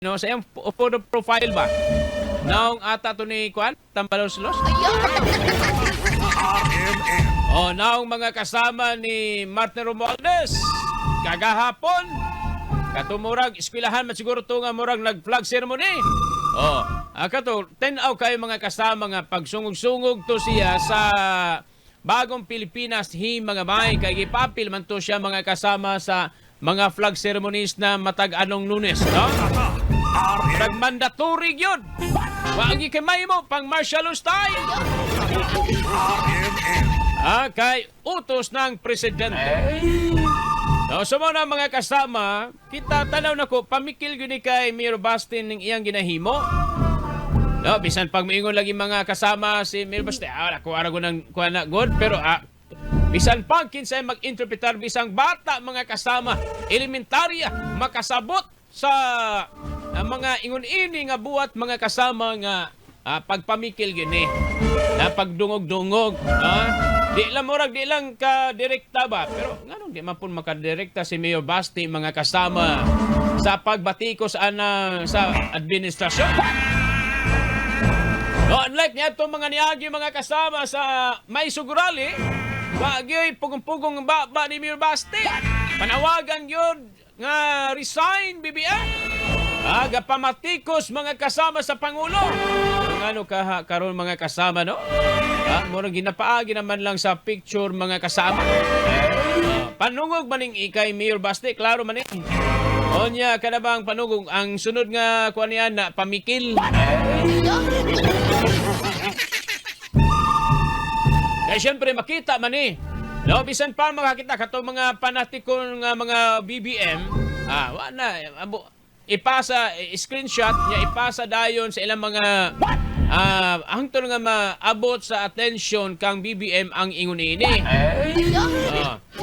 No, sa iyang photo profile ba? Naong ata to ni Kwan, Tambaloslos? RMN. Oh, naong mga kasama ni Martin Romualdez kagahapon. Kato murag eskwelahan man siguro to nga murag nag-flag ceremony. Oh, kato tan-aw kayo, mga kasama, nga pagsungog-sungog to siya sa Bagong Pilipinas hi mga bay, kay gipapil man to siya, mga kasama, sa mga flag ceremonies na matag anong Lunes, no? Tatak RMN. Murag mandatory gyud. Wa gi kay mo pang martial law style. RMN. Kay utos ng presidente. No, so mo na, mga kasama, kita tanaw na ko, pamikil gyud ni kay Mayor Baste ning iyang ginahimo. No, bisan pag moingon lagi, mga kasama, si Mayor Baste, ako ara ko ng kuha na good, pero bisan pag kinsay mag-interpretar, bisang bata, mga kasama, elementarya, makasabot sa mga ingon ini nga buhat, mga kasama, nga pagpamikil gini na pagdungog-dungog, di lang murag di lang ka direkta ba, pero nganong di man pud makadirekta si Mayor Baste, mga kasama, sa pagbatikos ana sa administrasyon? No, unlike niya itong mga niagi, mga kasama, sa may sugurali, wa gyoy pugong-pugong ba, ba ni Mayor Baste. Panawagan yun nga resign BBM. Aga pamatikos, mga kasama, sa Pangulo. Kung ano ka karon, mga kasama, no? Murag ginapaagi naman lang sa picture, mga kasama. Panungog maning ikay Mayor Baste, klaro man eh. Onya kada bang panugog ang sunod nga kuan niya na pamikil. Kaya siyempre makita man eh. No, bisan pa makakita kato mga panatiko nga mga BBM, wa na abo, ipasa screenshot niya, ipasa dayon sa ilang mga hangtod nga maabot sa attention kang BBM ang ingon ini.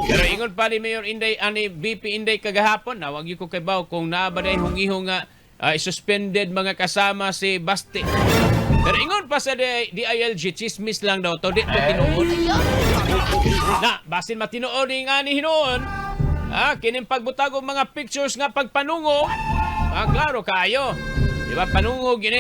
Pero ingon pa ni Mayor Inday ani BP Inday kagahapon, na wag ko kay kung naa ba day hungihong nga suspended, mga kasama, si Baste. Pero ingon pa sa DILG, chismis lang daw to, di to tinuod. Na, basin matinuod ni nga ni hinuon. Kining pagbutag og mga pictures nga pagpanungo. Klaro kayo. Di ba panungo gini?